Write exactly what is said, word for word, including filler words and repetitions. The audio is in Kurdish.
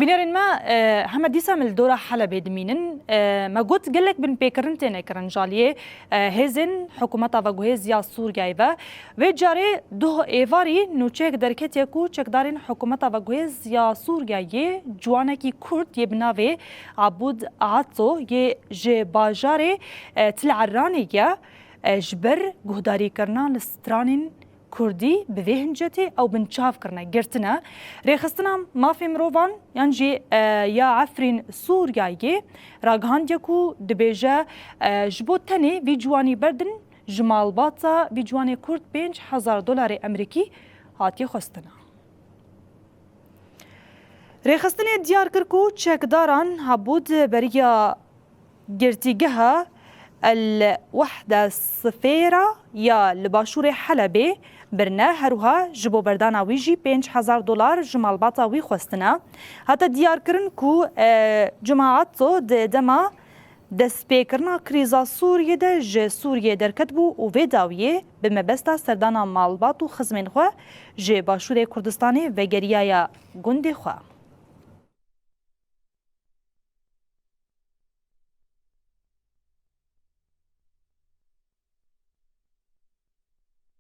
Bînerên me, e, heme dîsa me li dora Helebê dimînin. E, me got gelek binpêkirin têne kirin ji aliyê, e, hêzên hikûmeta veguhêz ya Sûriyeyê ve. Vê carê duh êvarî nûçeyek derketiye ku çekdarên hikûmeta veguhêz ya Sûriyeyê ciwanekî Kurd yê bi navê Abûd Ato yê ji bajarê, e, Til Eranê ye, e, ji ber guhdarîkirina li stranên Kurdî bi vê hincetê ew binçav kirine, girtine. Rêxistina mafê mirovan yan jî, e, ya Efrîn Sûriyeyê ragihandiye ku dibêje, e, ji bo tenê vî ciwanî berdin, ji malbata vî ciwanê Kurd pênc hezar dolarê Emerîkî hatiye xwestina. Rêxistinê diyar kir ku çekdaran Abûd beriya girtîgeha El Wehde Sifêra ya li başûrê Helebê birine, herwiha ji bo berdana wî jî pênc hezar dolar ji malbata wî xwestine. Hate diyarkirin ku, e, Cuma Atto di dema destpêkirina krîza Sûriyê de ji Sûriyê derketibû û vê dawiyê bi mebesta serdana malbat û xizmên xwe ji başûrê Kurdistanê vegeriyaya gundê xwe.